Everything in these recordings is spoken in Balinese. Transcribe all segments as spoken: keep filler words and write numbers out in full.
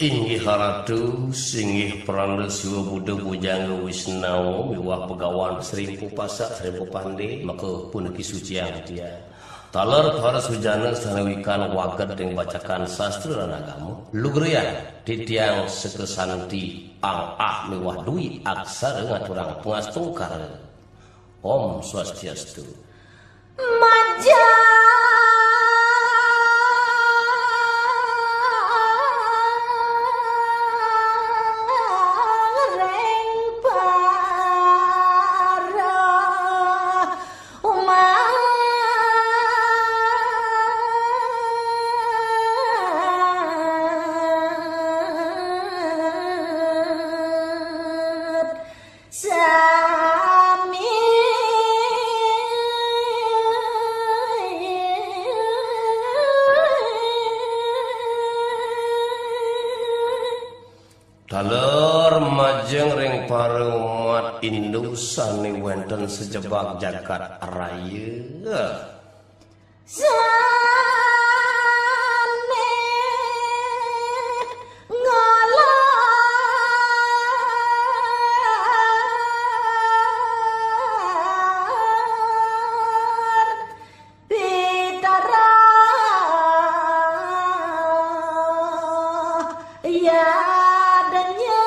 Inggih Ratu, singgih Pranda Siwa Buddha Bujangga Wisnawa miwah Begawan Srimpu Pasak Srimpu Pande, maka puniki suciang titiang. Taler para sujana sane wikan waged ring bacakan sastra lan agama, lugrayang titiang seka santi ang ah miwah dwi aksara ngaturang pangastungkara. Om Swastiastu. Majeng ring para umat. Sami. Taler majeng ring para umat Hindu sane wenten sajebag jagat raya. Sane ngalor pitara yadnya.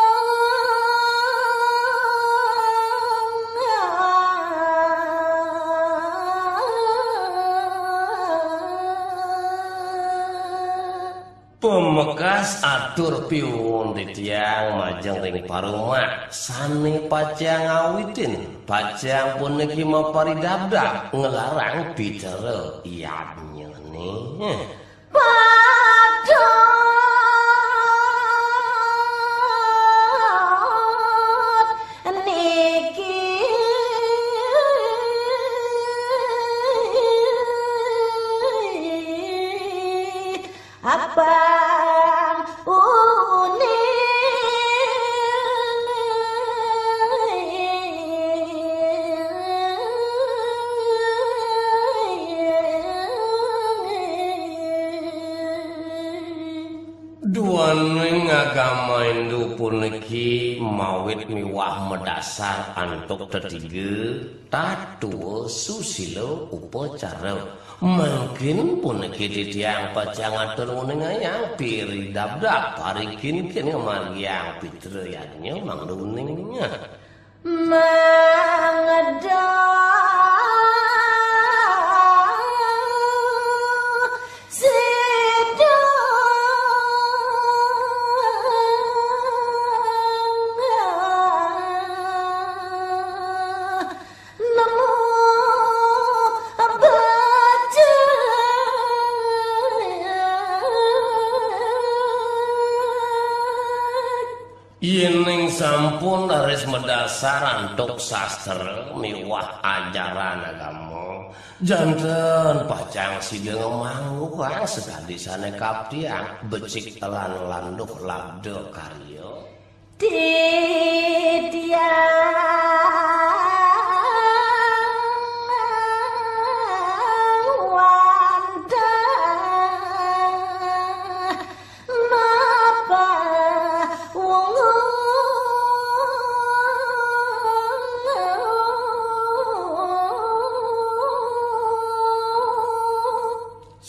Pamekas atur piwuhun titiang majeng ring parumat sane pacang ngawitin, pacang puniki maparidabdab nglarang pitara yadnyane. Patut niki abang uning. Duaning agama Hindu puniki mawit miwah madasar antuk tetiga, tatua, susila, upacara. Mangkin puniki titiang pacang atur nguningayang piridabdab parikinkin ngamargiang pitra yadnya mangda uning. Mangda sida nemu baca. Yening sampun raris madasar antuk sastra miwah ajaran agama, janten pacang sida ngamangguhang sakadi sane kaptiang, becik lan landuh labda karya. Titiang wantah mapawungu.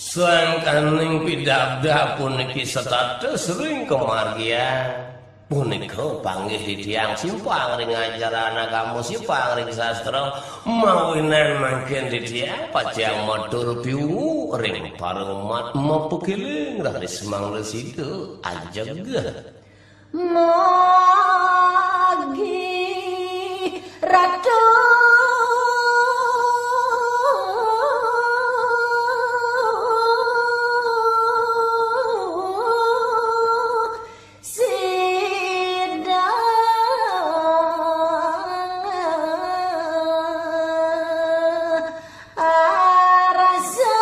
Sangkaning pidabdab puniki setata sering kamargiang. Punika panggih titiang simpang ring ajaran agama, simpang ring sastra, mawinan mangkin titiang pacang matur piwungu ring para umat mapakeling raris mangda sida ajeg. Mogi Ratu sida arasa.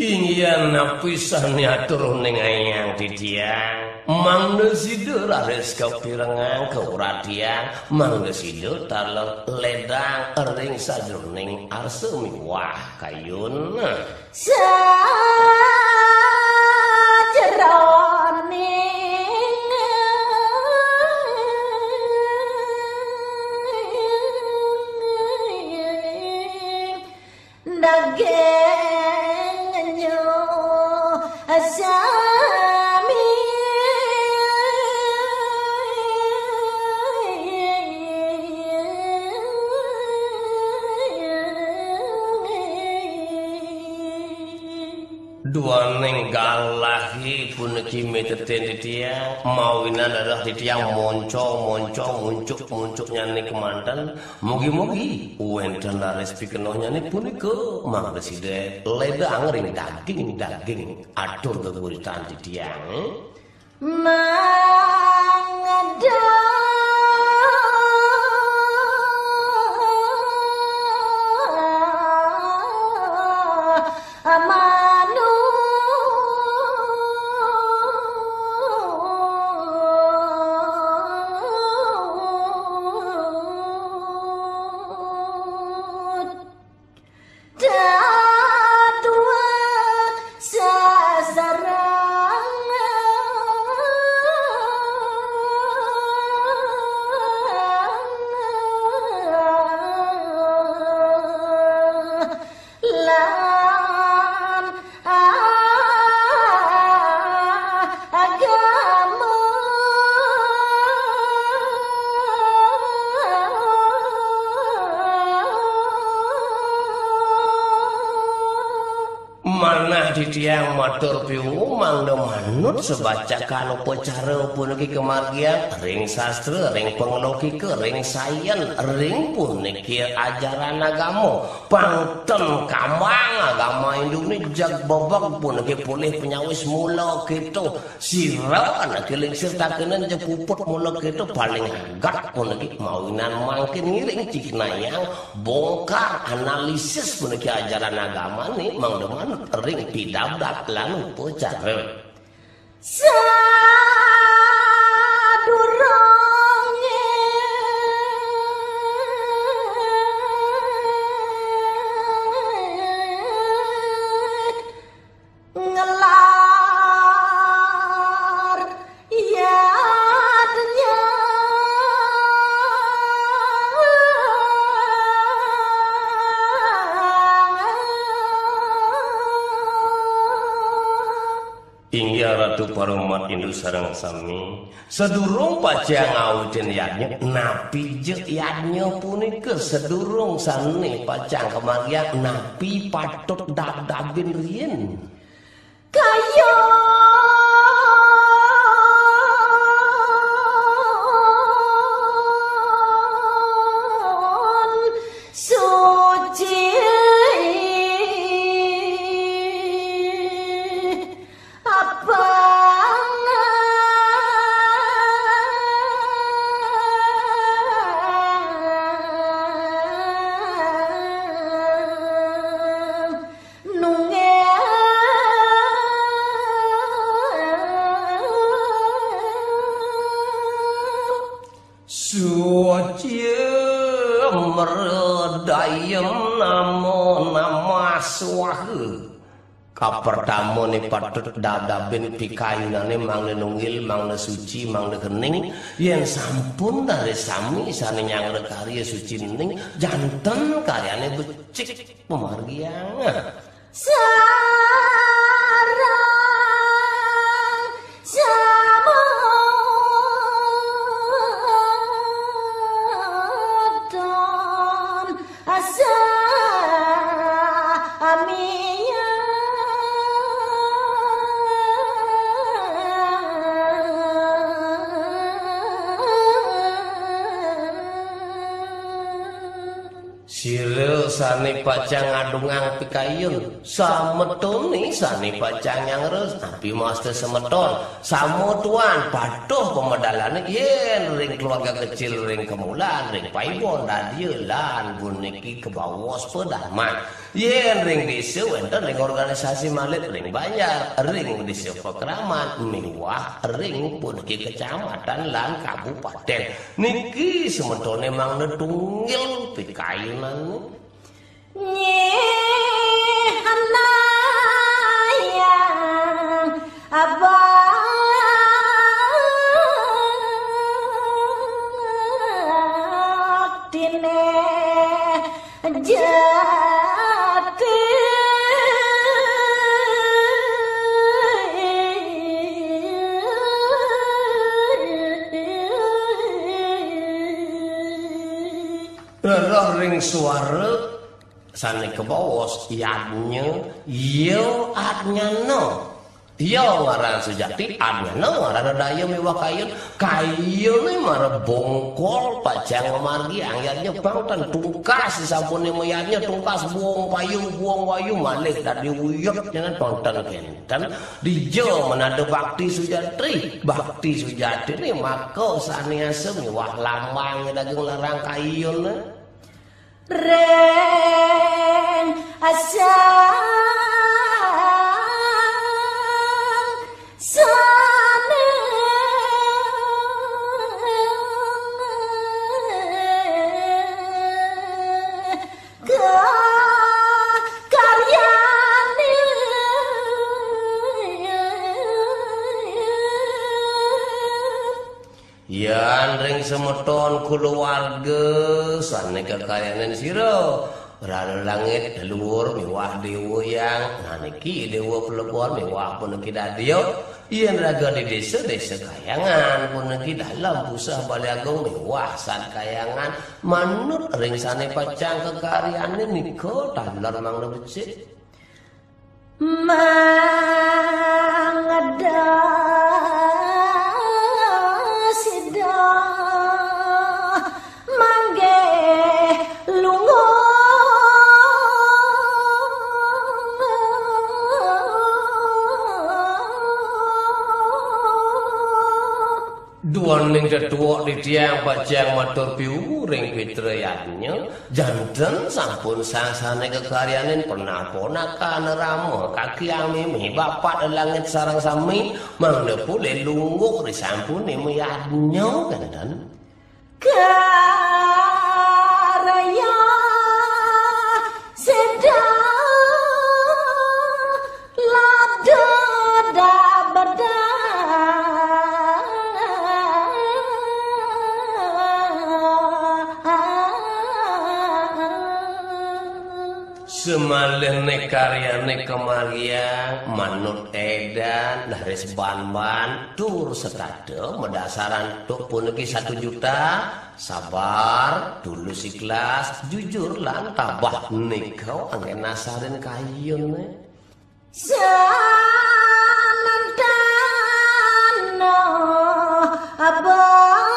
Inggih napi sané atur ning ayang titiang, mangda sida raris kapirengang kauratian, mangda sida taler ledang ring sajeroning arsa miwah kayun. Sajeroning daging nyo sami. Duaning galahé puniki mitetin titiang, mawinan dados titiang moncong-moncong, muncuk-muncuknyané kemanten, mugi-mugi wénten raris pikenohnyané punika, mangda sida ledang ring daging-daging atur geguritan titiang. Mangda manut. Dadua sasarang lan agama. Manah titiang matur piwuh mangda manut sabacakan upacara puniki kamargiang ring sastra, ring panglogika, ring sayen, ring puniki ajaran agama. Pang ten kambang agama Hinduné jeg bebeg puniki polih panyawis mula kéto. Sira anak lingsir takenan ja puput mula kéto paling agat puniki mawinan mangkin ngiring cikinayang bongkar analisis puniki ajaran agamané mangda manut ring pidabdab lan upacara. Sadurungé ngelar yadnya. Inggih Ratu para umat Hindu sareng sami, sadurung pacang ngawitin yadnya, napi ja yadnya punika, sadurung sané pacang kamargiang, napi patut dabdabin riin? Kayun suci abang nunggil. Suci merdayem namo namah swaha. Kapertamané patut dadabin pikayunané mangda nunggil, mangda suci, mangda kening. Yén sampun raris sami sané nyanggra karya suci ning, janten karyané becik pamargiang. Sareng samudon samian. Sira Sané pacang ngadungang pikayun, sametoné sané pacang nyangres, napi mawasta semeton, sama tuan, patuh pamedalané, yén ring keluarga kecil, ring kemulan, ring paibon, dadia, lan puniki kabaos padarman. Yén ring désa wénten ring organisasi malih ring banjar, ring désa pakraman, miwah ring puniki kecamatan lan kabupaten. Niki semetoné mangda tunggil pikayunan. Nyih anayang abang tiné jati. Rereh ring suara sané kabaos, yadnya, ya adnyana. Ya ngaran sujati, adnyana ngaran daya miwah kayun. Kayuné mara bongkol pacang ngamargiang yadnya, pang ten tungkas, disampuné mayadnya tungkas, buung payu, buung wayu, malih dadi uyut, nyanan pang ten kénten. Dija men ada bakti sujati, bakti sujatiné maka sané asa miwah lambang daging larang kayuné. Ring asal sané kakaryané. Yan ring semeton kulawarga sané kakaryanin sira, Rara Langit, Leluhur miwah Déwa Hyang, nah niki Déwa Plebon miwah puniki dadia, yén raga di désa, Désa Kahyangan, puniki Dalem Puseh Balé Agung miwah Sad Kahyangan, manut ring sané pacang kakaryanin nika taler mangda becik. Mangda sida manggih lungguh. Duaning tetuek titiang pacang matur piwuwu ring Pitra Yadnya, janten sampun sang sané kakaryanin, penah ponakan rama, kakiang mimih, bapat langit sareng sami, mangda polih lungguh risampuné mayadnya kénten. Karya sida lada bedah. Semalihné karyané kamargiang manut édan, raris banban tur setata madasaran tuk puniki satu juta, sabar, tulus ikhlas, jujur lan tabah nika anggén nasarin kayuné. Samantana abang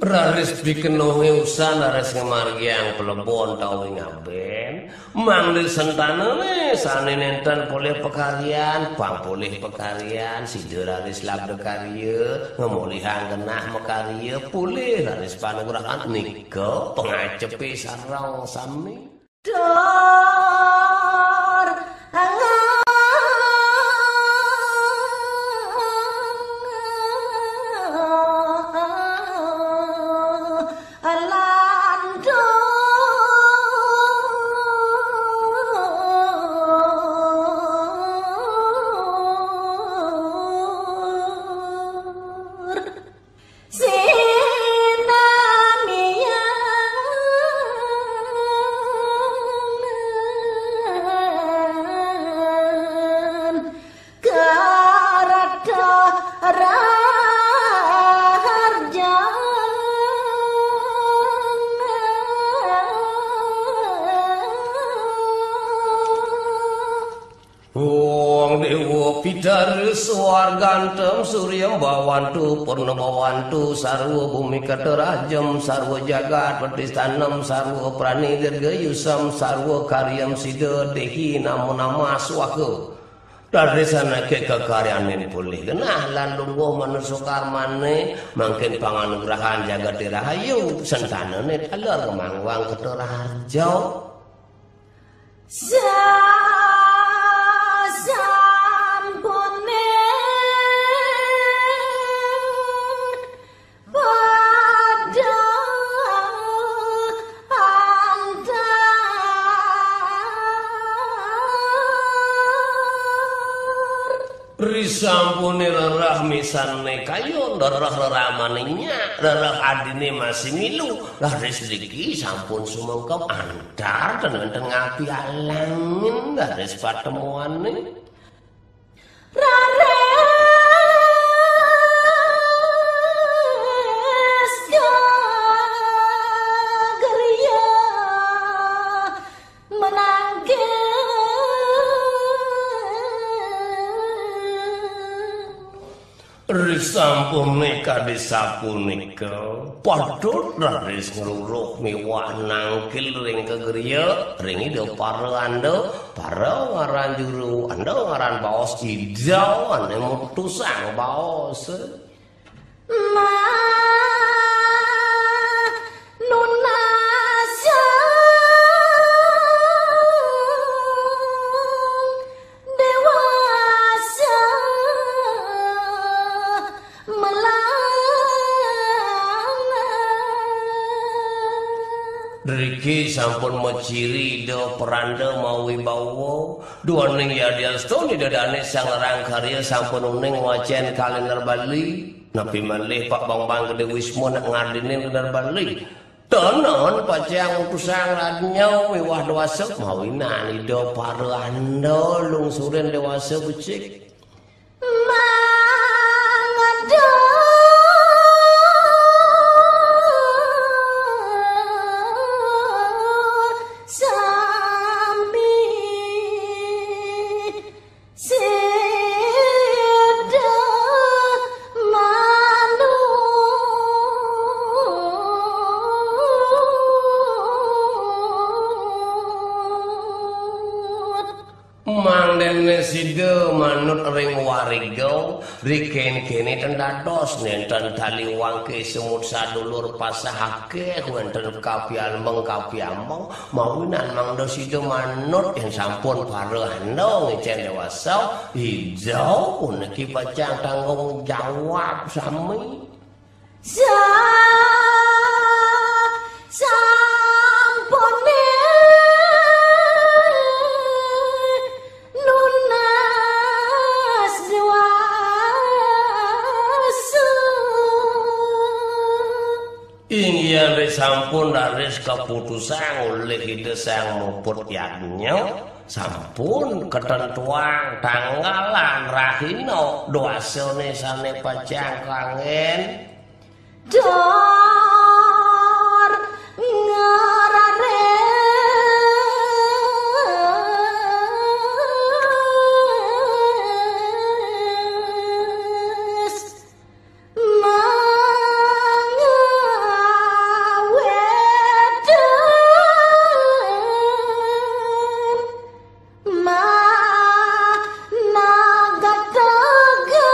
Raris pikenohé usan, raris ngamargiang plebon tawing abén. Mangda sentanané sané nénten polih pakaryan, pang polih pakaryan, sida raris labda karya, ngamolihang genah makarya, polih raris panugrahan, nika pangacepé sareng sami. Dor angang alandur. Sinamian. Ewa pitar suargantem suryam bawantu purna bawantu sarwa bumi katarajem sarwa jagat petistanem sarwa prani dirga yusam sarwa karyam sida dehi nama nama swaka. Dadrisanake kakaryanin pulih genah lan lungguh manusa karmane mangkin panganugrahan jagate rahayu sentanane taler kemangwang kataraja. Sasampune pada antar. Risampune rerah misane kayun, rerah reramane nyak, rerah adine masih milu, raris riki sampun sumengkep antar ten wenten ngapi alangin raris patemuane. Raris gegerya menangke. Risampune kadi sapunika, patut raris ngruruh miwah nangkil ring kegerya, ring Ida para anda, para ngaran juru, anda ngaran baos Ida, ane mutusang baos. Manunasang dewasa melana. Driki sampun maciri Ida peranda mawibawa, duaning yadiastun Ida dane sang larang karya sampun uning wacen kalender Bali. Napi malih Pak Bambang Gede Wisma nak ngadinin kalender Bali. Tenon pacang utusang radnya miwah dewasa mawinan Ida para anda lungsurin dewasa becik. Mangda sami sida manut. Mangdene sida manut ring wariga, riken kene ten dados nenten tali wangke semut sadulur pasah akeh wenten kapialmeng kapiambeng, mawinan mangda sida manut yen sampun para anda ngicen dewasa, Ida puniki pacang tanggung jawab sami. Sa-, sampune nunas dewasa. Inggih ring sampun raris kaputusang olih Ida Sang Muput Yadnya, sampun katentuang tanggalan rahina dwasane sane pacang kanggen. Dor ngeraris mangawetan managataga.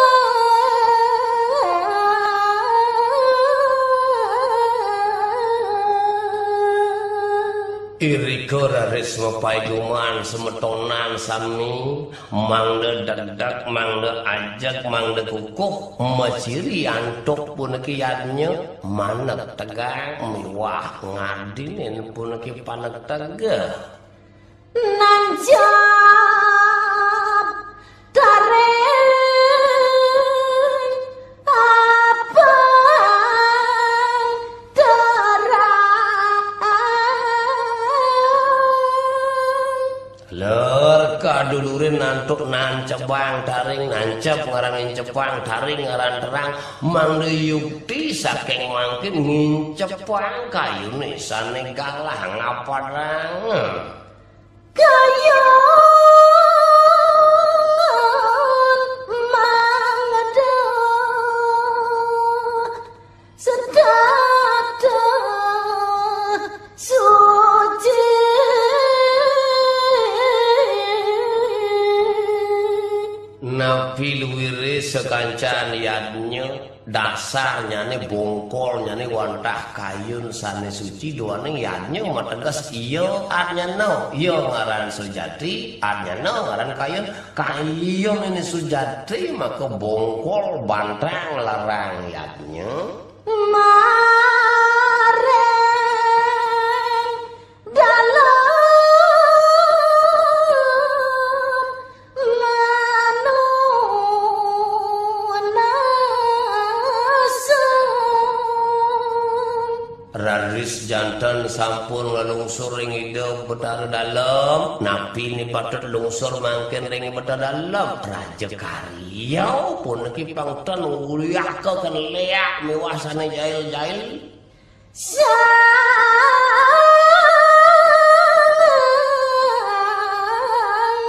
Irika raris mapaiguman semetonan sami, mangda degdeg, mangda ajeg, mangda kukuh, maciri antuk puniki yadnya, maneg tegang miwah ngadinin puniki paneg tegeh. Nancep taring apang terang. Ler kadulurin nantuk nancebang taring, nancep ngaran ngencepang taring ngaran terang, mangda yukti saking mangkin ngincepang kayune sane galah ngapadang. Kayung Piluwire sakancan yadnya, dasarnyane bongkolnyane wantah kayun sane suci, duaning yadnya mateges iya adnyana, iya ngaran sujati, adnyana ngaran kayun. Kayun ini sujati maka bongkol bantang larang yadnya. Maring dalem manunasen. Raris janten sampun nglungsur ring Ida Betara Dalem, napi ni patut lungsur mangkin ring Betara Dalem? Raja Karya puniki pang ten uliaka keleak miwah sane jail-jail. Sang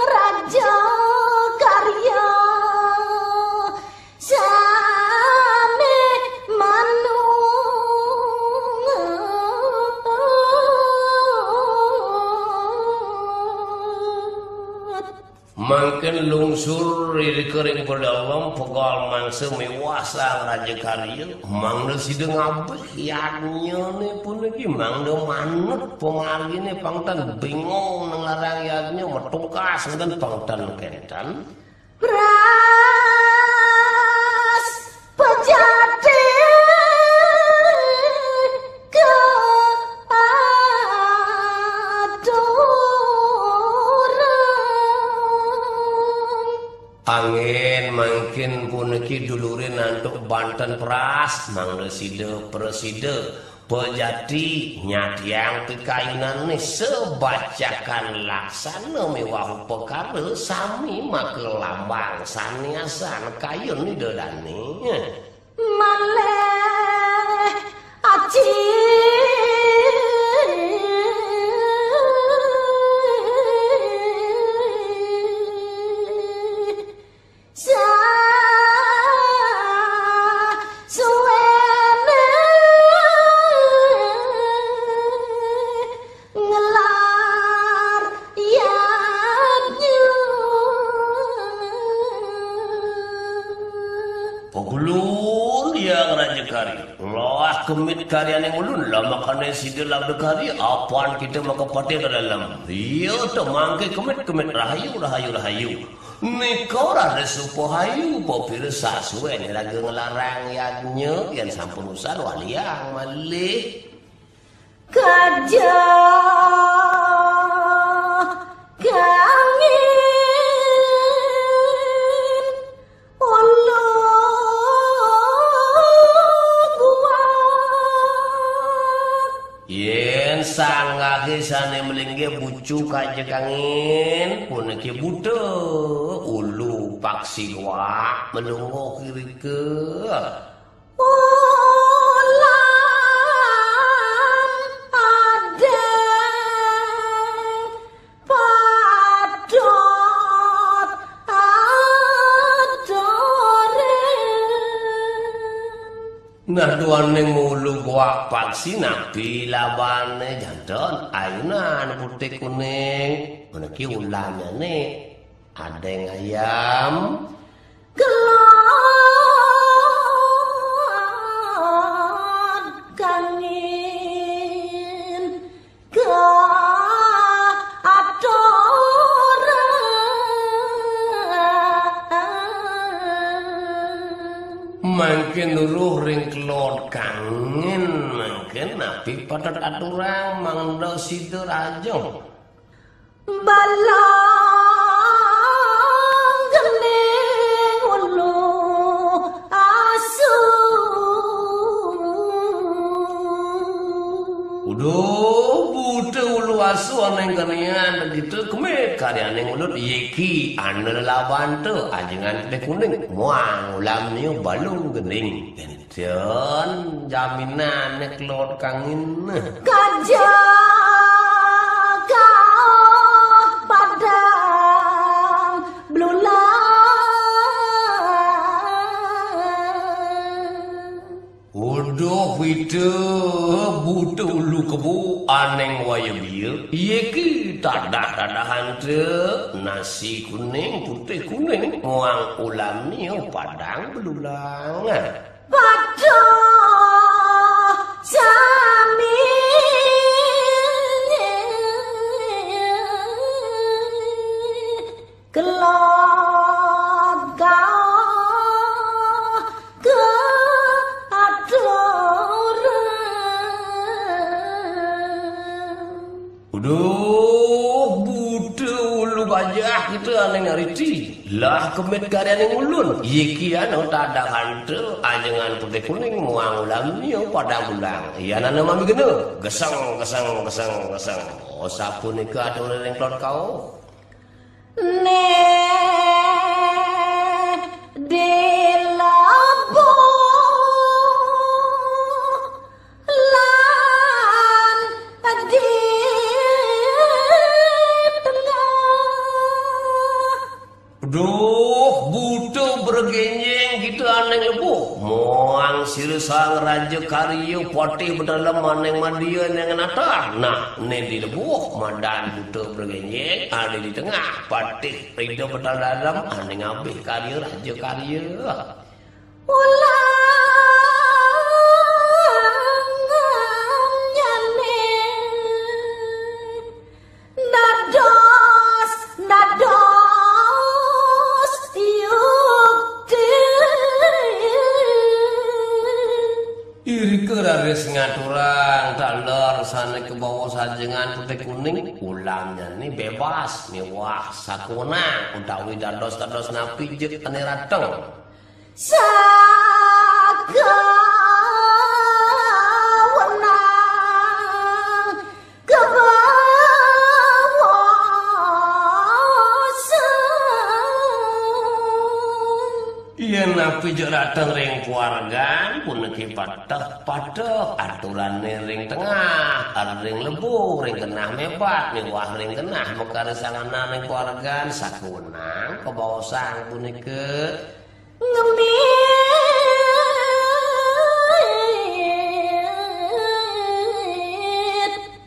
Raja Karya sami manungut. Mangkin lungsur irika ring Betara Dalem, pegal mangsa miwah Sang Raja Karya, mangda sida ngabih yadnyane puniki, mangda manut pamargine, pang ten bingung nang larang yadnya, matungkas nenten pang ten kenten. Bras pejati ka aturang. Angin mangkin puniki dulurin antuk banten pras, mangda sida prasida pejati nyatiang pikayunane sabacakan laksana miwah upakara sami maka lambang saniasan kayun Ida dane. Malih aci sasuwene ngelar yadnya. Pagulun Hyang Raja Karya, loah kemit karyaning ulun, lamakane sida labda karya, apan kita makapatih ka dalem. Iya, temangke kemit-kemit, rahayu, rahayu, rahayu. Nika raris supahayu, papira sasuwene raga nglarang yadnya, yen sampun usan waliang malih. Gajah kangin ulu buak. Yen sanggahe sane malinggih bucu kaja kangin, puniki buta ulu paksi guak malungguh irika. Ulam adeng patut adoren. Nah, duaning ulu guak paksi napi labane janten? Ayunan putih kuning. Puniki ulamnyane adeng ayam. Kelod kangin ka aturan. Mangkin ruh ring kelod kangin, mangkin napi patut aturang mangda sida rajeng. Balong gending ulu asu. Uduh, buta ulu asu aneng kanian, begitu kemit karyaning ulun, yeki, anda lelaban tu, ajengan putih kuning, muang ulam niu balong gending. Jan jaminane kelod kangin. Kaja kaoh padang blulang. Uduh wita buta ulu kebo aneng waya bia. Iya kita Dadah-dadahan te, nasi kuning, putih kuning, muang ulam nio padang belulang. Uduh, buta ulu gajah kita aning ariti. Lah kemit karyaning ulun. Yiki anu tadahan te, ajengan putih kuning muang ulam nio padang belulang. Iya nana mami gena. Geseng, geseng, geseng, geseng. Oh, sapunika atur ring kelod kauh. Duh, buta bergenjeng kita aning lebuh. Muang sira sang raja karya patih bedalem aning madia aning natah. Nah, ne di lebuh madan buta bergenjeng, ane di tengah patih ida bedalem aning abih karya raja karya. Irika raris ngaturang taler sane kabawa sajengan putih kuning, ulamnyane bebas miwah sakewenang utawi dados-dados napi jek ane rateng. Sakawenang kabawa sang. Yen napi jek rateng ring kuargan, puniki pateh, pateh aturane ring tengah, ring lebu, ring genah mebat, miwah ring genah makarisangana ring kuargan, sakawenang kabawa sang punika. Ngemit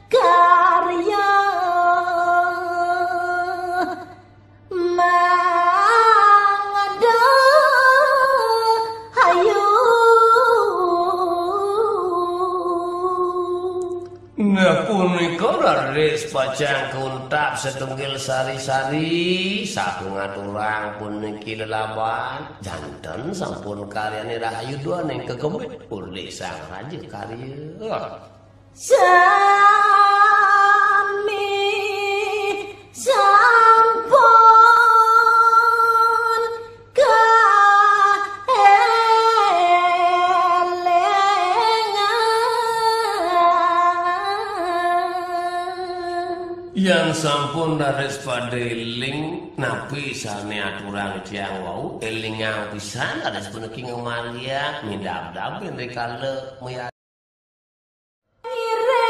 karya mangda hayu. Nah, punika raris pacang kauntap satunggil sari-sari, saha ngaturang puniki lelaban, janten sampun karyane rahayu duaning kakemit olih Sang Raja Karya. Sami sampun kaelingang. Yan sampun raris pada eling, napi sane aturang tiang wau, elingang pisan raris puniki ngamargiang midabdabin rikala maya- Ngiring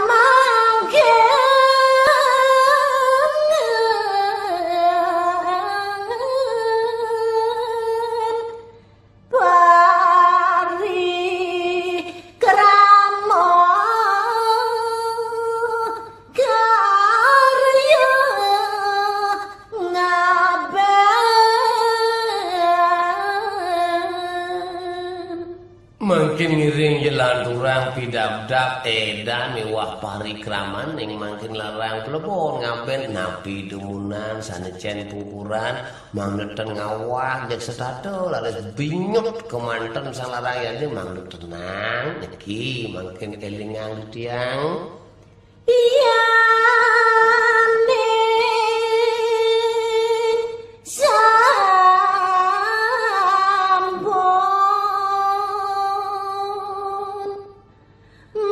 mangkin parikrama karya ngaben. Mangkin ngiring jelanturang pidabdab edan miwah parikramaning mangkin larang plebon ngaben napi dumunan sane cen pungkuran mangda ten ngawag jeg setata laris binyut kemanten sang larang yadin mangda tenang niki mangkin elingang tiang. Yane sampun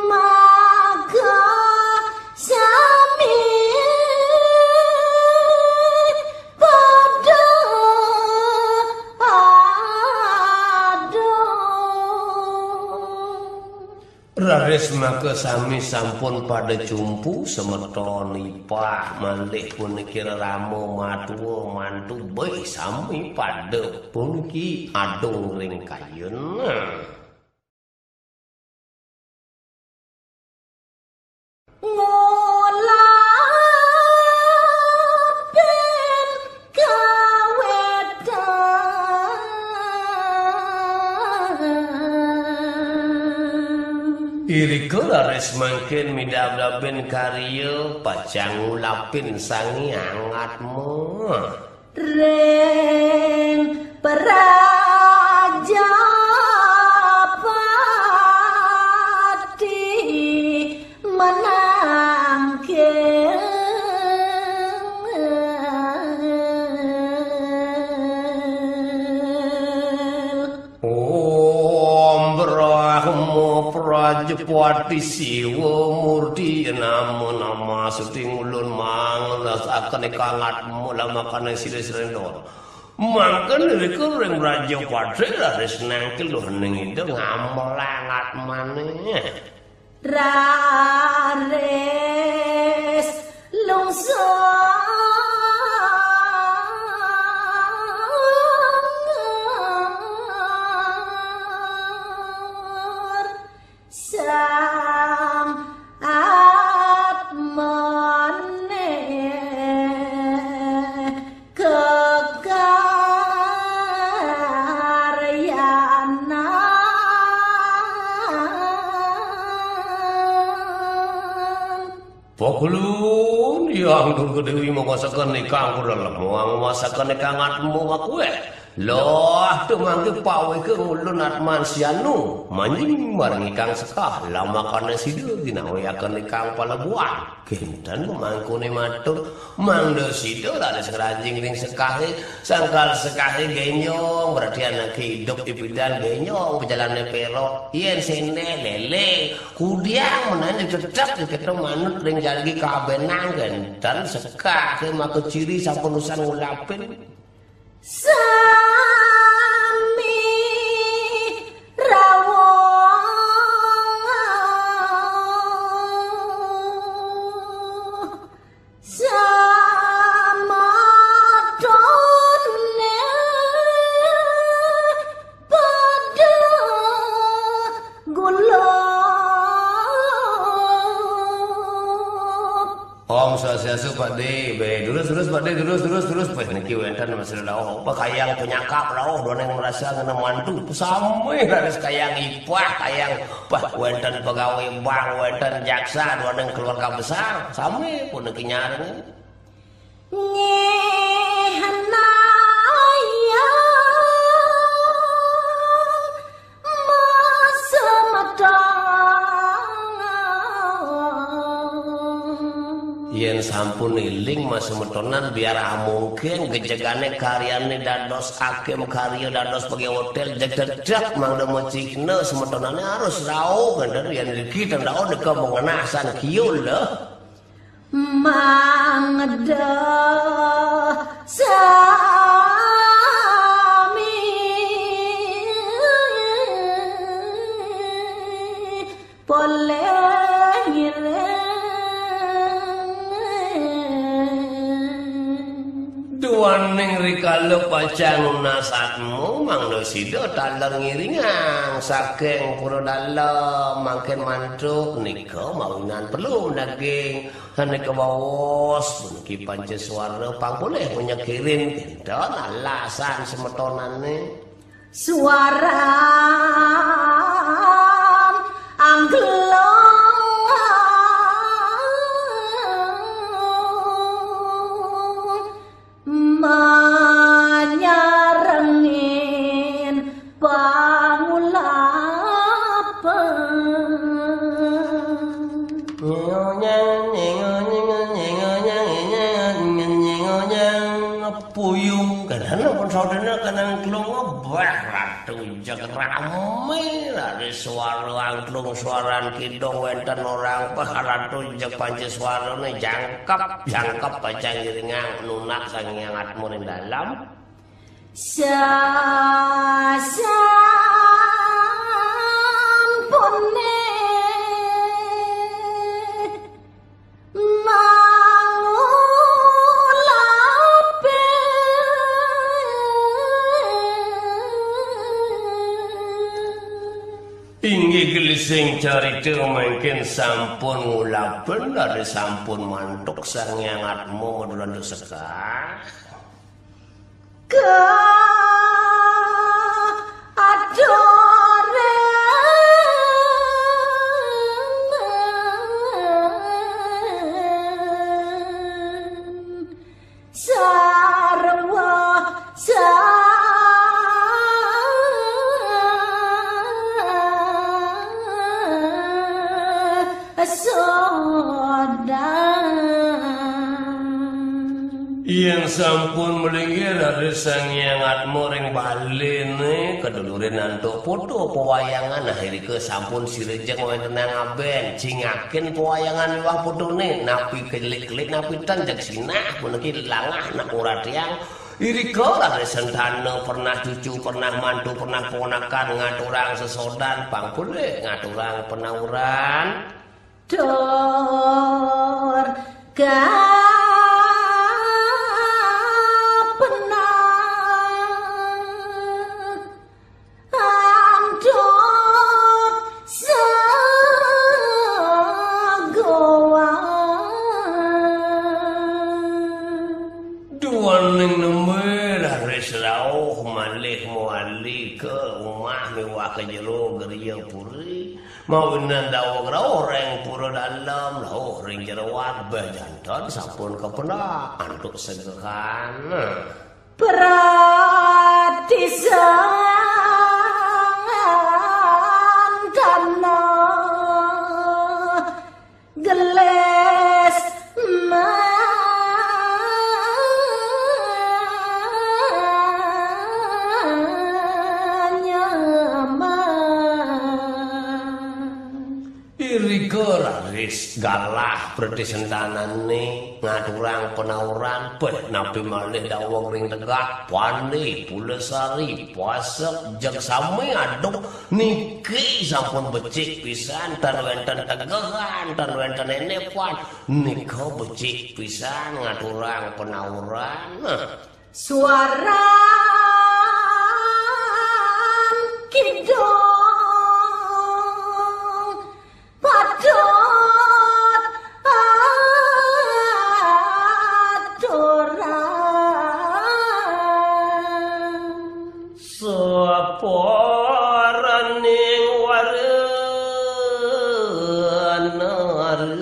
maka sami pada aduh. Raris maka sami sampun pada cumpu, semeton ipah malih puniki rerama matua mantu, beh sami pada puniki adung ring kayun. Semangkin midabdabin karya pacang ngulapin sangi angatmu. Ring Prajapati menangking. Om Brahma Prajapati Siwa Murti nama nama suting ulun mangelas akan ikangat mula makanan sila serendor. Mangken rika ring Prajapati raris nangkil duh ning ida ngambelang atmane. Raris lungsur sang atmane kekaryanan. Pakulun, Hyang Durga Dewi mangwasaken ikang kudalem, mangwasaken ikang atma makueh. Loh, tumanggi paweka ngulun atman sianu, manjing mareng ikang sekah, lamakane sida ginaweaken ikang palebuan. Kinten pamangkune matur, mangda sida raris ngranjing ring sekahe, sangkal sekahe genyong, berarti anake idup ipidan genyong, pejalane perok, yen sene lele, kudiang menawi tetep diketemu manut ring jalgi kabenang, kinten sekahe maka ciri sampun usan ngulapin. Sami rawuh samatone pada gula. Om Swastiastu, Pak De. Be, durus, durus, Pak De, durus, durus, durus. Pas niki wenten masalah rauh. Apa kayang penyakap rauh, duaning merasa ngena mantu. Sami raris kayang ipah, kayang, pah, wenten pegawai bank, wenten jaksa, duaning keluarga besar. Sami puniki nyareng. Ngehnaya masemeton. Yen sampun eling masemetonan, biar amungkin gejegane karyane dados akim karya dados pegawai hotel, jeg dedek mangda macihna semetonane harus rauh, ngenten yen niki ten rauh deka mengenah san kiul leh. Mangda sami polih ngiring. Duaning rikala pacang nunas atma, mangda sida taler ngiringang saking pura dalem, mangkin mantuk nika mawinan perlu daging. Sané kabaos puniki panca suara pang polih nyekirin kinten alasan semetonane. Suaran angklung manyarengin pangulapan. Nyengonyang, nyengonyang, nyengonyang, nyengonyang, nyengonyang, puyung. Kadang pun saudara kadang kelung, bah, ratu jeg rame, dari suara angklung, suaran kidung, wenten orang, bah, ratu jeg panci suarane jangkep, jangkep aja ngiringang nunas sang Hyang Atma ring dalam. Sasampune mangulape. Inggih gelising carita mangkin sampun ngulapen, dari sampun mantuk Sang Hyang Atma madulanda sekar. Ka adoren. Yén sampun malinggih raris Sang Hyang Atma ring baléné, kadulurin antuk foto pewayangan, nah irika sampun sirejeng wénten ngabén, cingakin pewayangan miwah fotoné, napi kelik-kelik, napi ten jeg sinah, puniki langah nak nguratiang. Irika raris sentana pernah cucu, pernah mantu, pernah ponakan, ngaturang sesodan, pang polih ngaturang penauran. Tur kapenah antuk sagoan. Duaning nembé raris rauh malih mawali ka umah miwah ka jero griya puri. Mawinan daweg rauh ring pura dalem, rauh ring jeroan, béh janten sampun kapendak antuk segehan. Pratisangan tanah gelis manyamang. Irika raris galah pratisentanané ngaturang penauran, béh napi malih daweg ring tegak, Pandé, Pulasari, Pasek, jeg sami aduk niki sampun becik pisan, tan wénten tegehan, tan wénten enepan, nika becik pisan ngaturang penauran. Nah, suaran kidung patut aturang. Saparaning wara nara.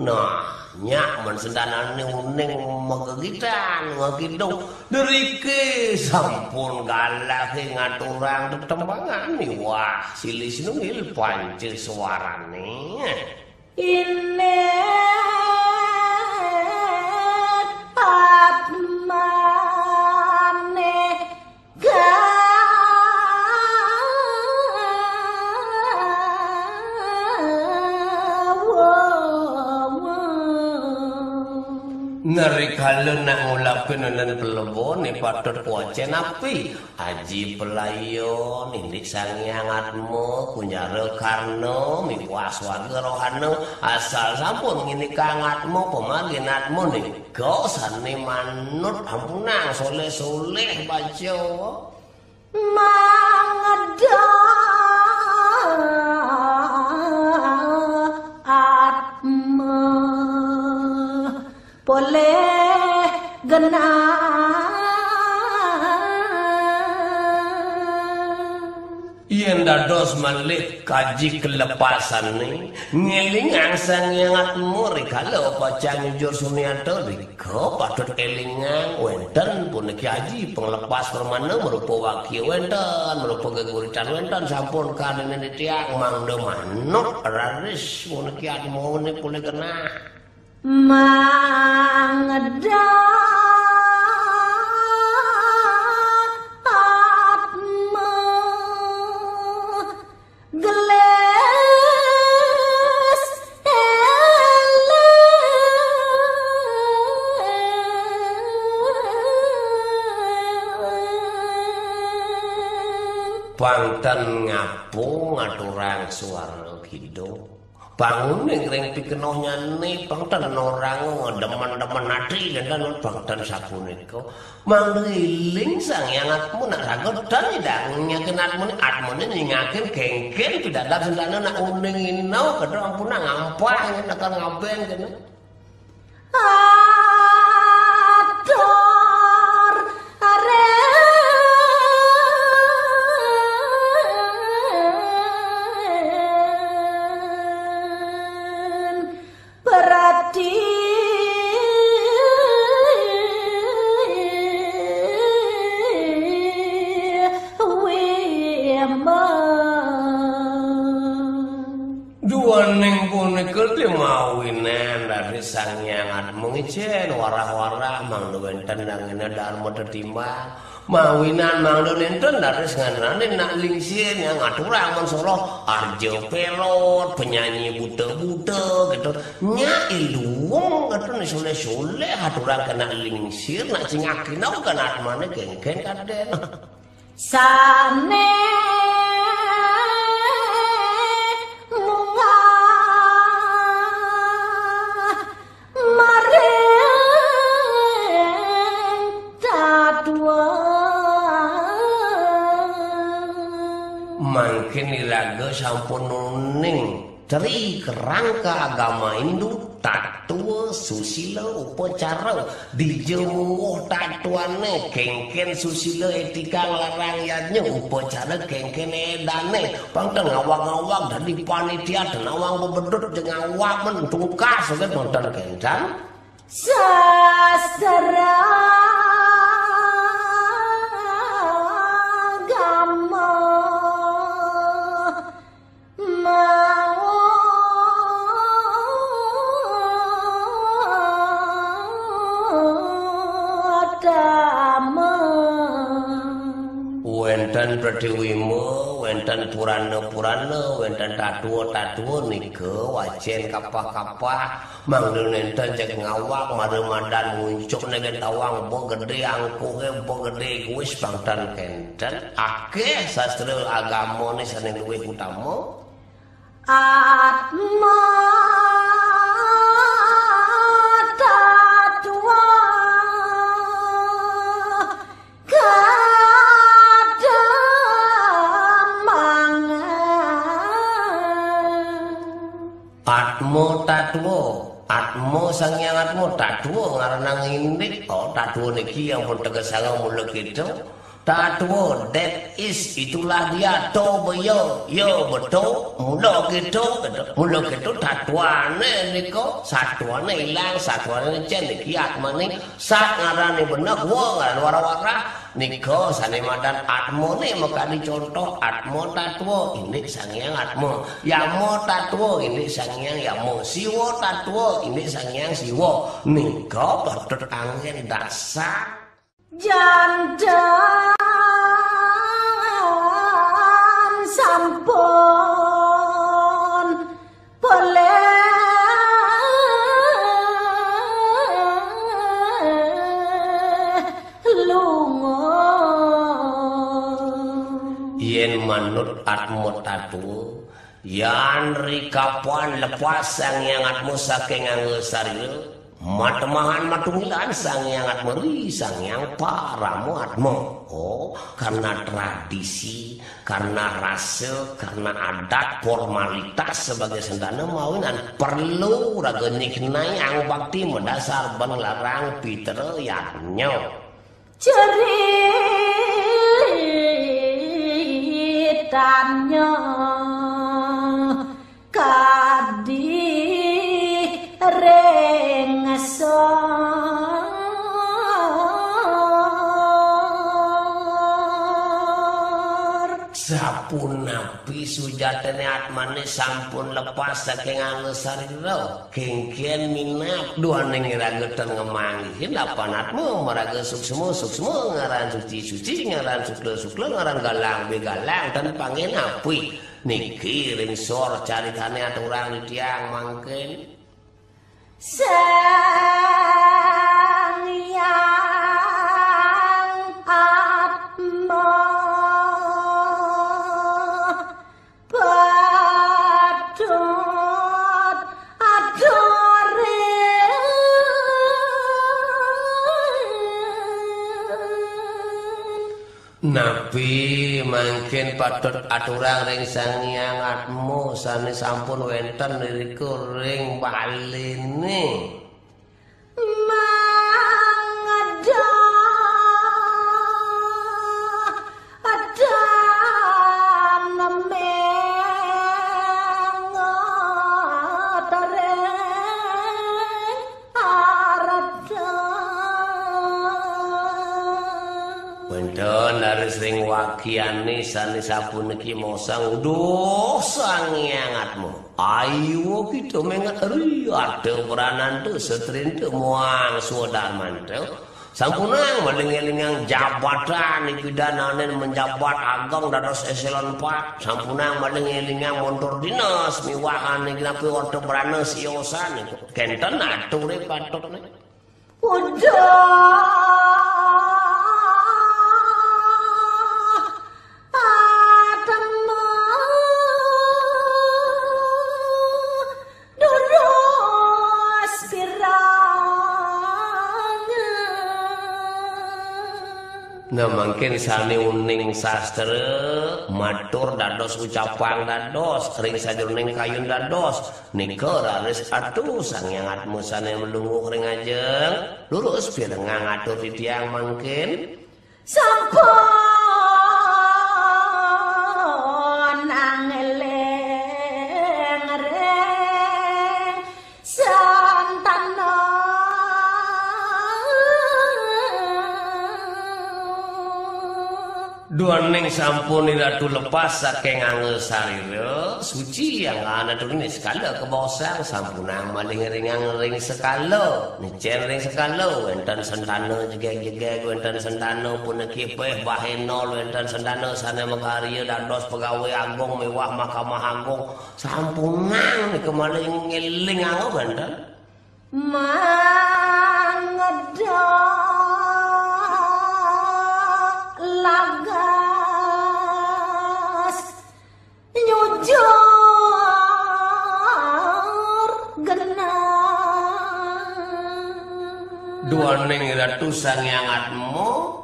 Nah, nyak men sentanané uning magegitan, ngakidung. Driki sampun galahé ngaturang tetembangan miwah silih sinunggil panca swarané. Init atmané gawa. Narikala nak ngulapin nenen peleboné patut wacén api? Aji pelayon, indik Sang Hyang Atma, kunjara karna, miwah swarga rohana, asal sampun ngindikang atma, pamargin atma nika sané manut, ampunang soléh-soléh baca. Mangda atma polih genah. Yén dados malih kaji kelepasané, ngélingang Sang Hyang Atma rikala pacang nyujur sunyata, rika patut élingang wénten puniki aji panglepas pramana marupa wakia wénten, marupa geguritan wénten, sampun karnine titiang mangda manut raris puniki atmané polih genah. Mangda atma gelis éling. Pang ten ngapung ngaturang suara kidung. Panguning ring pikenohnyané, pang ten orang demen-demen ati, kénten pang ten sapunika. Mangda éling Sang Hyang Atma nak raga ten nyidang nyakin atmané, atmané nyingakin kénkén pidabdab sentana nak uning ina, kada ampunang ampah, nak ngabén kéné. Atur aren perhati wimang. Duaning punika timawinén dari Yang atma ngicén warah-warah mangda wénten nangina darma tetimbang. Mawinan mangda nénten dados nganrané nak lingsir nyang aturang men soroh arja pelot, penyanyi buta-buta gitu. Nyak iluweng gitu né soléh-soléh aturang kena lingsir nak sing akina kan atmané kénkén kadén. Sané munggah maring tatwa. Mangkin iraga sampun uning Tri kerangka agama Hindu, tatwa, susila, upacara. Dija mungguh tatwané, kénkén susila étika nglarang yadnya, upacara kénkén édané. Pang ten ngawag-ngawag dadi panitia, ten nawang bebedut, jeg ngawag men tungkas, kan nonton kéncan. Sastra agama mau damang. Wénten pratiwimba, wénten purana-purana, wénten tatwa-tatwa nika wacén kapah-kapah. Mangda nénten jeg ngawag, mara madan muncuk negen tawang, ba gedé angkuhé, ba gedé egois, pang ten kénten. Akéh sastra agamané sané luwih utama. Atma tatwa kadamang. Atma tatwa, atma Sang Hyang Atma, tatwa ngaranang indik. Oh, tatwa niki ampun tegesanga mula kita. Tatwa, that is, itulah dia, to baya, ya beto, mula kita, gitu. Mula kita tatwané nika, satwané ilang, satwané nicén niki atmané. Sat ngarané beneh, wa ngaran wara-wara. Nika sané madan atmané makadi contoh, Atma Tatwa, indik Sang Hyang Atma. Yama Tatwa, indik Sang Hyang Yama. Siwa Tatwa, indik Sang Hyang Siwa. Nika patut anggén dasar. Janten sampun polih lunga. Yén manut Atma Tatwa, yan rikapan lepas Sang Hyang Atma saking angga sarira, matemahan matunggilan Sang Hyang Atma ri Sang Hyang Parama Atma. Oh, karena tradisi, karena rasa, karena adat, formalitas sebagai sentana mawinan perlu raga nyiknai angbakti madasar ban nglarang pitra yadnya. Ceritannya kadi ring sor. Sapunapi sujatiné atmané sampun lepas saking angga sarira? Kénkén minab duaning iraga ten ngamanggihin lapan atma, maraga suksma, suksma ngaran suci, suci ngaran sukla, sukla ngaran galang, begalang ten panginapi. Niki ring sor caritané aturang titiang mangkin. Sang Hyang Atma patut aturin. Napi mangkin patut aturang ring Sang Hyang Atma sané sampun wénten irika ring baliné? Mangda tanemeng ring arta. Dan dari sering wakiane sane sapuniki mosang, "Duh, Sang Hyang Atma. Ayo kita menget ri, ada berananta, setrenta muang swadarmanta. Sampunang maling elingang jabatan iki danane menjabat ageng dados eselon empat. Sampunang maling elingang montor dinas miwah ane kenapi orta berana siosan niku. Kenten ature patutne." Udah atemu durus pirang. Nah, mangkin sane uning sastra matur dados ucapang dados ring sajeroning kayun dados. Nika raris atu Sang Hyang Atma sane melungguh ring ajeng, lurus pirengang atur titiang mangkin. Sampun angeling ring santana. Duaning sampun Ratu lepas saking angga sarira, suci angga anaturine sekala kabaosang, sampunang malih ring angga ring sekala, nicen ring sekala, wenten sentana jegeg-jegeg, wenten sentana puniki peh bahenol, wenten sentana sane makarya dados pegawai agung miwah Mahkamah Agung, sampunang nika malih ngeling angga wenten. Mangedok lagas nyujur genah. Duaning Ratu Sang Hyang Atma,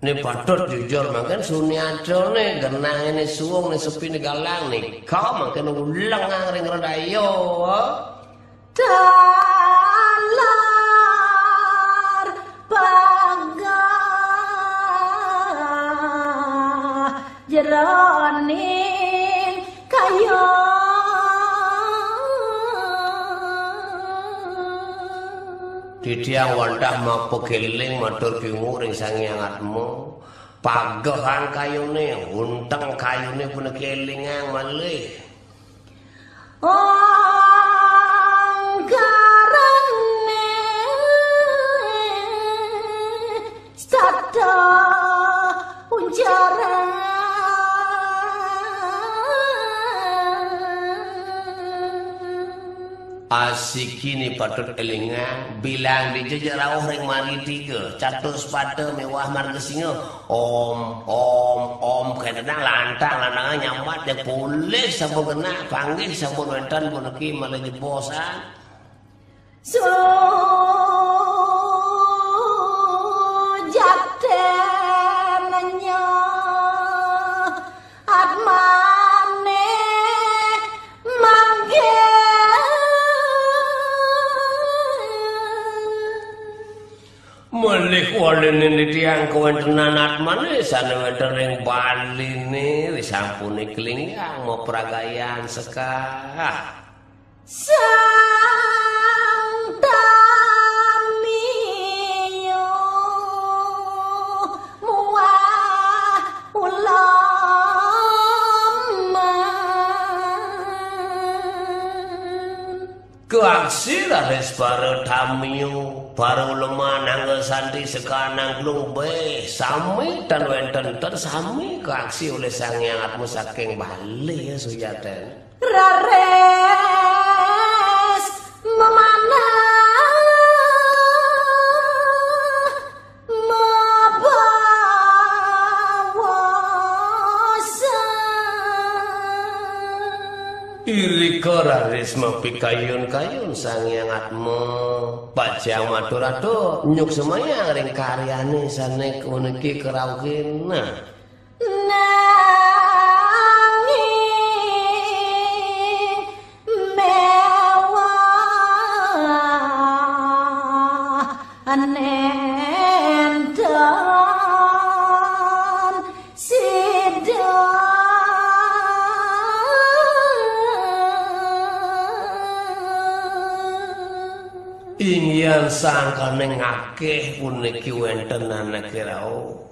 ne patut jujur mangkin suniatane genah ne suwung ne sepi ne galang nika mangkin ulengang ring redaya. Talar pagah jeroning kayun. Titiang wantah mapakeling matur piwungu ring Sang Hyang Atma. Pagehang kayune, unteng kayune puniki elingang malih. Angkarane setata uncara. Asikine patut elingang, bilang dija ja rauh ring margi tiga, Catur Sepata miwah Marga Singa. Om, om, om, katenang lantang, lantang nyambat, ya polih sampun kena, panggih sampun wenten, puniki malih jebosang. Sujatennya atmane manggih. Malih walene titiang kawentenan atmane sane wenten ring baline, risampune kelinggang mapragayan sekah. Sang Tamiyo muah uleman. Kaaksi raris para tamiyo, para uleman angga santi sekaa nangklung beh, sami tan wenten ten sami kaaksi olih Sang Hyang Atma saking Bali ya, sujaten. Raris memanah mabaosan. Irika raris mapikayun-kayun Sang Hyang Atma. Pacang matur atur, nyuk semayang ring karyane sane puniki karauhin. Nah. Nanging mewah nenten sida. Inggihan sangkaning akeh puniki wenten anake rauh.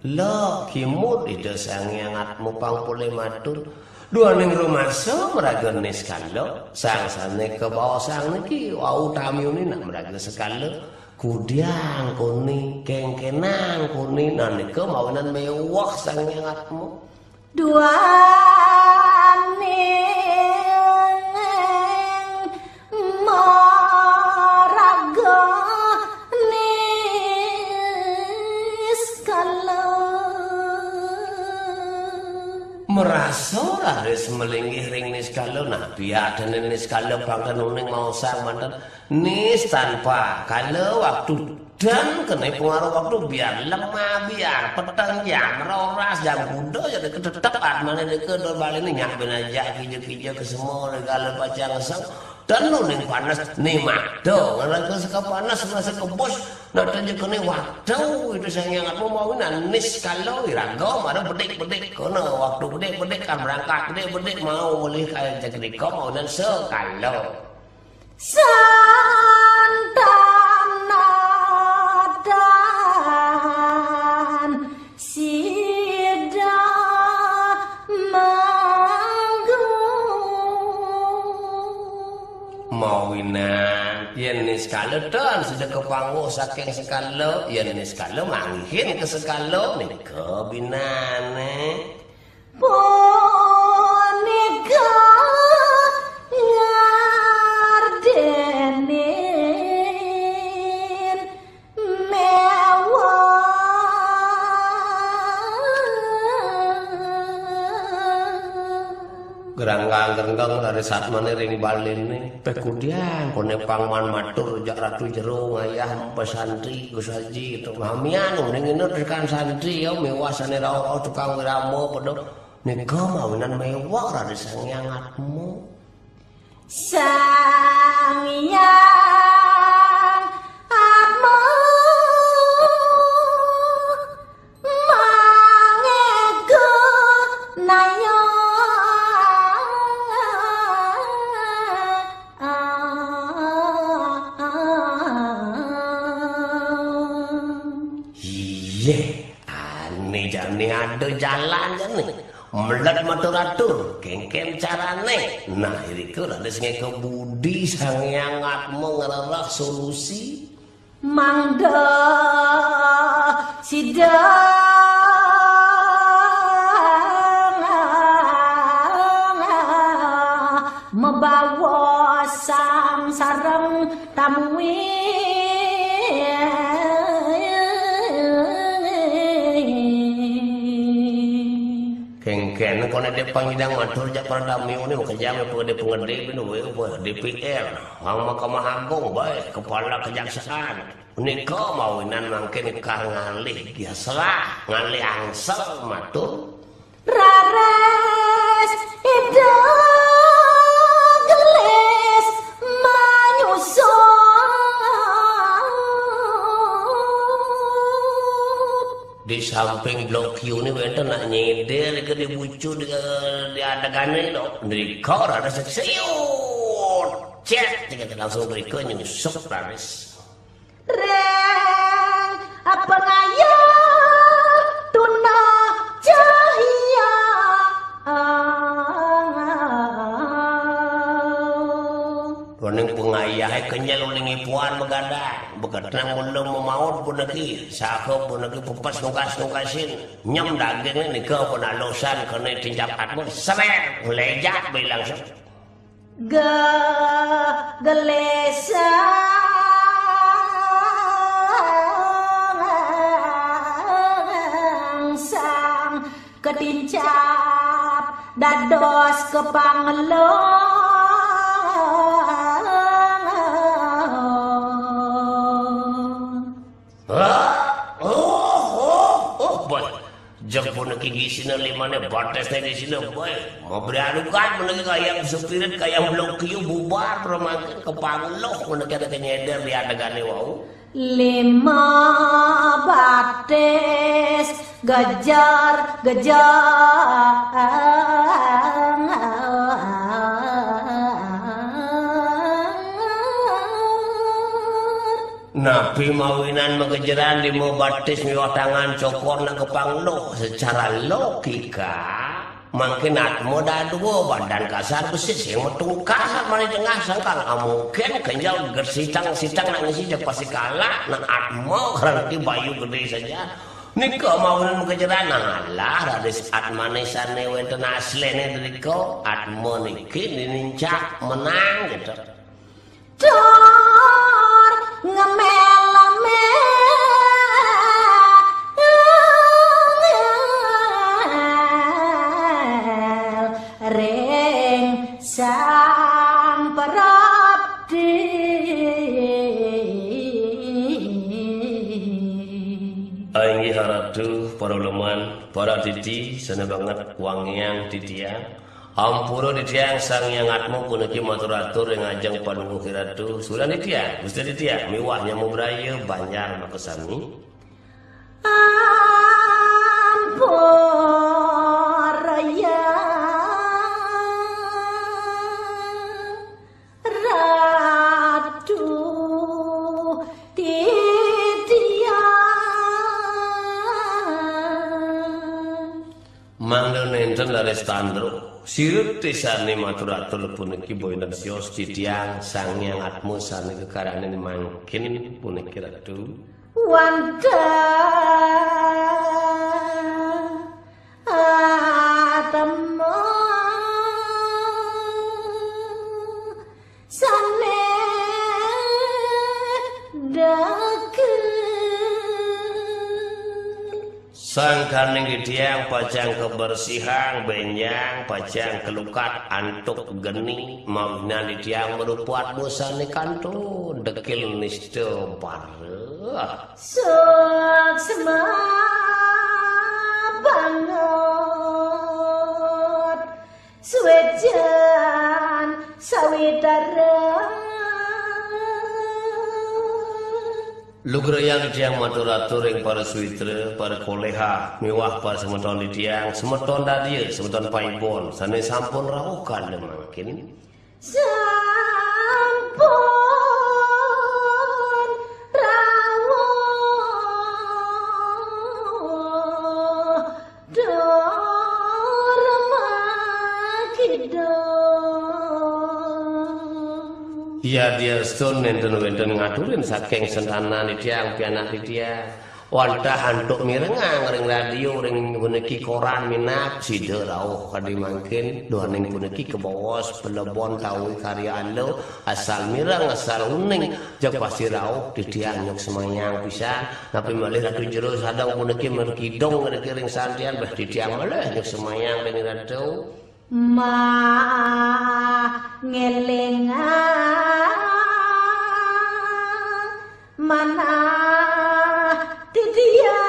Lho, kimud Ida Sang Hyang Atma pang polih matur. Duaning rumasa maraga niskala, sang sané kabaosang niki wau tamyuné nak maraga sekala. Kudiang kuni, kéngkénang kuni, nah nika mawinan méweh Sang Hyang Atma. Duaning maraga niskala. Merasa raris malinggih ring niskala, nah, biadéné niskala pang ten uning maosang manten. Nis tanpa kala waktu dan kéné pengaruh waktu, biar lemah, biar peteng, jam roras, jam kuda, ya deka tetep atmané deka dur baliné nyak ben aja kija-kija ke semua regala pacang seng. Dan uning panes ni mata, ngerasa seka panes, ngerasa kebus, nah, dan juga ni waktu itu Sang Hyang Atma mawinan niskala iraga mara bedik-bedik kono, waktu bedik-bedik kan berangkat, bedik-bedik mau melih kaya jagdika mawinan sekala. Santanadan sida manggu. Mawinan, yén niskala tan sida kapangguh saking sekala, yén niskala manggihin ka sekala, nika binané. Punika ngardénin méweh. Geranggang-gerenggang dari satmané ring baliné. Pekudian, koné pangman matur, jak Ratu Jero ngayah mpa santri, Gus Haji, itu mamian, uning ini tekan santri, ya, méweh sané rauh-rauh tukang wirama, pada Nika mawinan méweh Raden Sang Hyang Atma. Sang Hyang Atma mangéga naya. Iya, ané jani ada jalan jani. Melet matur-atur, kéngkén carané. Nah, irika raris ngéka budi Sang Hyang Atma ngrereh solusi. Mangda sida mabawa sang sareng tamui. Kéngkén koné dé pangidang matur jak para damiuné, makejang pegedé-pegedé bina wé apa D P R. Wang Mahkamah Agung baé, kepala kejaksaan. Nika mawinan mangkin kar ngalih gesrah, ngalih angsel matur. Raris Ida gelis manyusup. Di samping Blok Q ini wénten nak nyédér ke di bucu di, di adegané to. Drika raris siut. Cet, langsung drika nyusup raris. Ring pengayah tuna cahya. Duaning pengayahé kenyel uling ipuan begadang, begadang mula memaut punaki, saha punaki pepes nukas-nukasin, nyem dagingné nika pun alusan kené tincap atma, seret, lejat bilang sep. Ge-, gelesang sang ketincap dados kepangelong. Ah, oh, oh, oh, boy. Jeg puniki gisina limané batesné gisina, boy. Mabriadukan puniki kayang spirit, kayang Blok Q bubar, pramangkin kepangeluh puniki ada kenyeder di adegané wau. Lima batis gejar-gejar. Napi mawinan makejeran lima batis miwah tangan cokor nak kepangluh secara logika, mangkin atma dadua, badan kasar besi sing metungkar mari tengah sangkal. Amungkin kenjal gesitang-sitang nak ngisi je pasti kalah, nak atma ranti bayu gede saja. Nika mawinan makejeran, alah, raris atmane sane wenten aslene drika, atma niki dinincak menang gitu. Tur ngemel-mel ring Sang Prabdi. Inggih Ratu, para uleman, para titi, sane banget wangiang titiang. Ampura titiang Sang Hyang Atma puniki matur atur ing ajeng Panungguh Ratu. Suran titiang, Gusti titiang, miwah nyamu braya banjar makasami. Ampura ya Ratu titiang. Mangda nenten laris tanduk, sirep tisane matur atur puniki boyonten sios titiang Sang Hyang Atma sane kekarane mangkin puniki Ratu. Wantah atma sane degel. Sangkaning titiang pacang kebersihan, benjang, pacang kelukat antuk geni, mawinan titiang marupat dosane kanto, dekil nista bara. Suksma banget suejan sawitara. Lugrayang titiang matur atur ing para suwitra, para koleha, miwah para semeton titiang, semeton dadia, semeton paibon, sane sampun rauh kala mangkin. Sampun rauh Dharma Kidul. Yadiastun nenten wenten ngaturin saking sentanan titiang pianak titiang. Wantah antuk mirengang ring radio ring puniki koran minab sida rauh kadi mangkin duaning puniki kebawos pelebon tawi karya alo asal mireng asal uning. Jeg pasti rauh, titiang nyuk semayang pisan, napi malih Ratu Jero Sadang puniki merkidung ngriki ring santian, beh titiang malih nyuk semayang ring Ratu. Mangelingang manah titiang.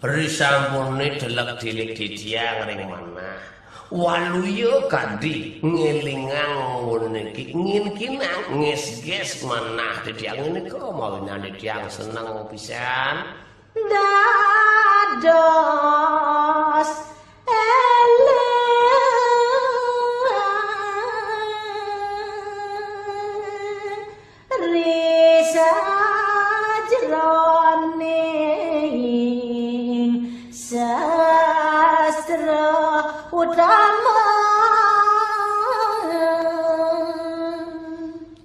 Risampune delek-delik titiang ring manah. Waluya kadi ngelingang niki, nginkinang ngesges manah titiang nika mawinan titiang seneng pisan. Dados eling ri sajroning sastra utama.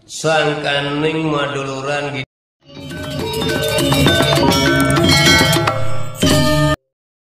Sangkaning maduluran